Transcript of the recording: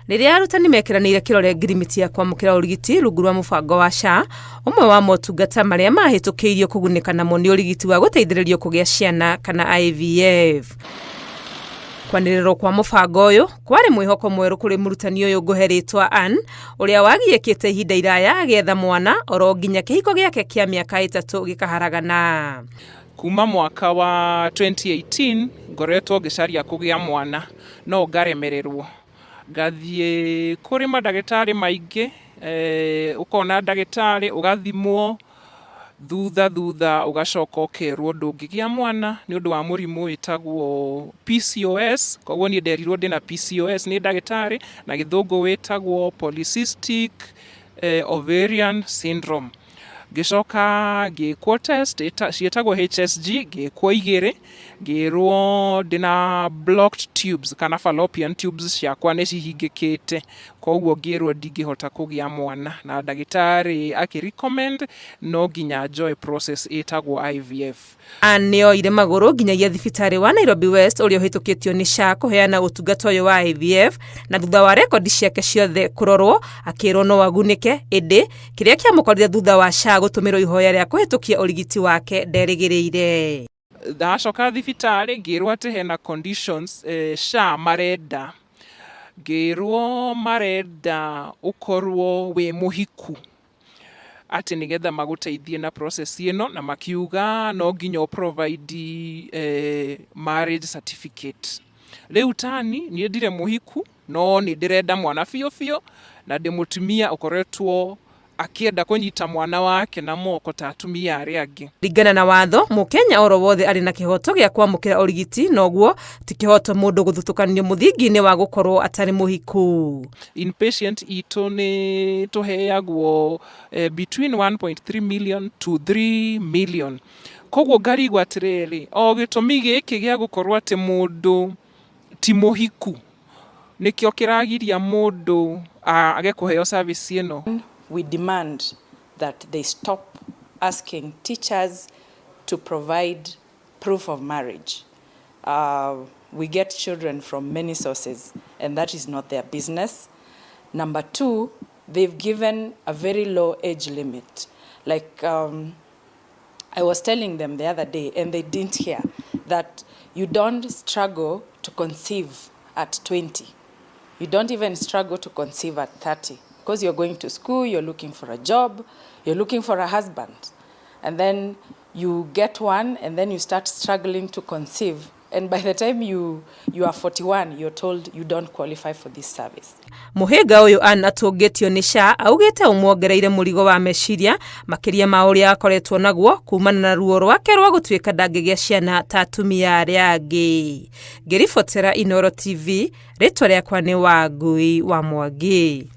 Rĩrĩa arutani mekĩranĩire kĩrore ngirimiti ya kwamũkĩra ũrigiti rungu rwa mũbango wa SHA, ũmwe wa motungata marĩa mahĩtũkĩirio kũgunĩka namo nĩ ũrigiti wa gũteithĩrĩrio kũgĩa ciana kana IVF. Kwanĩrĩrwo kwa mũbango ũyũ kwarĩ mwĩhoko mwerũ kũrĩ mũrutani ũyũ ngũhe rĩtwa Ann, ũrĩa wagiĩkĩte ihinda iraya agĩetha mwana oro nginya kĩhiko gĩake kĩa mĩaka ĩtatũ gĩkaharagana. Kuma mwaka wa 2018 ngoretwo ngĩcaria kũgĩa mwana no ngaremererwo. Ngathiĩ kũrĩ mandagĩtarĩ maingĩ, ũkona ndagĩtarĩ ũgathimwo, thutha thutha ũgacoka ũkerwo ndũngĩgĩa mwana nĩ ũndũ wa mũrimũ wĩtagwo PCOS, koguo niĩ nderirwo ndĩna PCOS nĩ ndagĩtarĩ, na gĩthũngũ wĩtagwo Polycystic Ovarian Syndrome. Ngĩcoka ngĩkwo test ciĩtagwo HSG, ngĩkwo igĩrĩ, ngĩrwo ndĩna blocked tubes kana fallopian tubes ciakwa nĩ cihingĩkĩte, koguo ngĩrwo ndingĩhota kũgĩa mwana, na ndagĩtarĩ akĩ recommend no nginya njoe process ĩtagwo IVF. Ann nĩ oire magũrũ nginyagia thibitarĩ wa Nairobi West ũrĩa ũhĩtũkĩtio nĩ SHA kũheana ũtungata ũyũ wa IVF, na thutha wa rekondi ciake ciothe kũrorwo akĩrwo no agunĩke, ĩndĩ kĩrĩa kĩamũkorire thutha wa SHA gũtũmĩrwo ihoya rĩa kũhĩtũkia ũrigiti wake nderĩgĩrĩire. Ndacoka thibitarĩ ngĩrwo atĩ hena conditions SHA marenda, ngĩrwo marenda ũkorwo wĩ mũhiku atĩ nĩgetha magũteithie na process ĩno, na makiuga no nginya ũ provide marriage certificate. Rĩu tani niĩ ndirĩ mũhiku no nĩ ndĩrenda mwana biũ biũ, na ndĩ mũtumia ũkoretwo akĩenda kũnyita mwana wake na moko ta atumia arĩa angĩ. Ringana na watho, Mũkenya oro wothe arĩ na kĩhoto gĩa kwamũkĩra ũrigiti, noguo ti kĩhoto mũndũ gũthutũkanio mũthingi-inĩ wa gũkorwo atarĩ mũhiku. Inpatient itũ nĩ tũheagwo between 1.3 million to 3 million. Koguo ngarigwo atĩrĩrĩ, o gĩtũmi gĩkĩ gĩa gũkorwo atĩ mũndũ ti mũhiku nĩkĩo kĩragiria mũndũ age kũheo service ĩno. We demand that they stop asking teachers to provide proof of marriage. We get children from many sources, and that is not their business. Number two, they've given a very low age limit. Like I was telling them the other day, and they didn't hear, that you don't struggle to conceive at 20. You don't even struggle to conceive at 30, because you're going to school, you're looking for a job, you're looking for a husband. And then you get one, and then you start struggling to conceive. And by the time you are 41, you're told you don't qualify for this service. Mũhĩnga ũyũ Ann atũngĩtio nĩ SHA augĩte ũmuongereire mũrigo wa meciria makĩria ma ũrĩa akoretwo naguo kumana na ruo rwake rwa gũtuĩka ndangĩgĩa ciana ta atumia arĩa angĩ. Ngĩribotera Inooro TV, rĩtwa rĩakwa nĩ Wangui wa Mwangi.